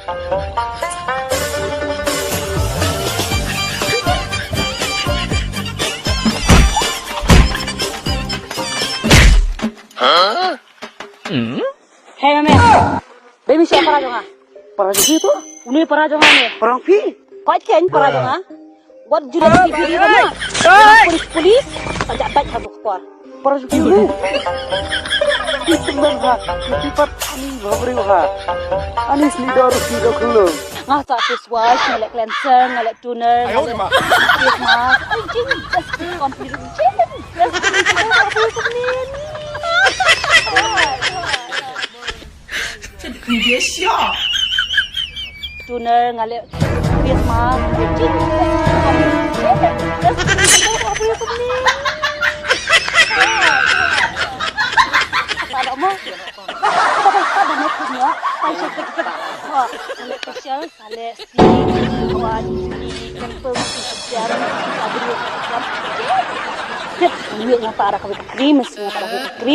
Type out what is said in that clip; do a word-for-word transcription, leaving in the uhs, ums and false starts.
Hey, mame. Baby, siapa para jong nga? Para jong phi to? Uni para jong nga ni. Para jong phi? Koi ken para jong nga. Wat juda di di di na. Police, police. Ajak bait ha doktor. Para jong phi ni. Phi tengah ha. Phi pat ani bhabri ha. Ani sni daru sni daru. Nga sa face wash, nga leh cleanser, nga leh toner, nga leh face mask. Ai, jin, just complete. Jin, just complete. Toner, nga leh face mask. Jin, just complete. Just complete. Pada mo. Pada mo punya. Pai sa. Nga leh facial. Kale, Steve, wan, ni, kan pem, si, siang, abri, siang. Ni, nga para ka kri, mas nga para ka kri.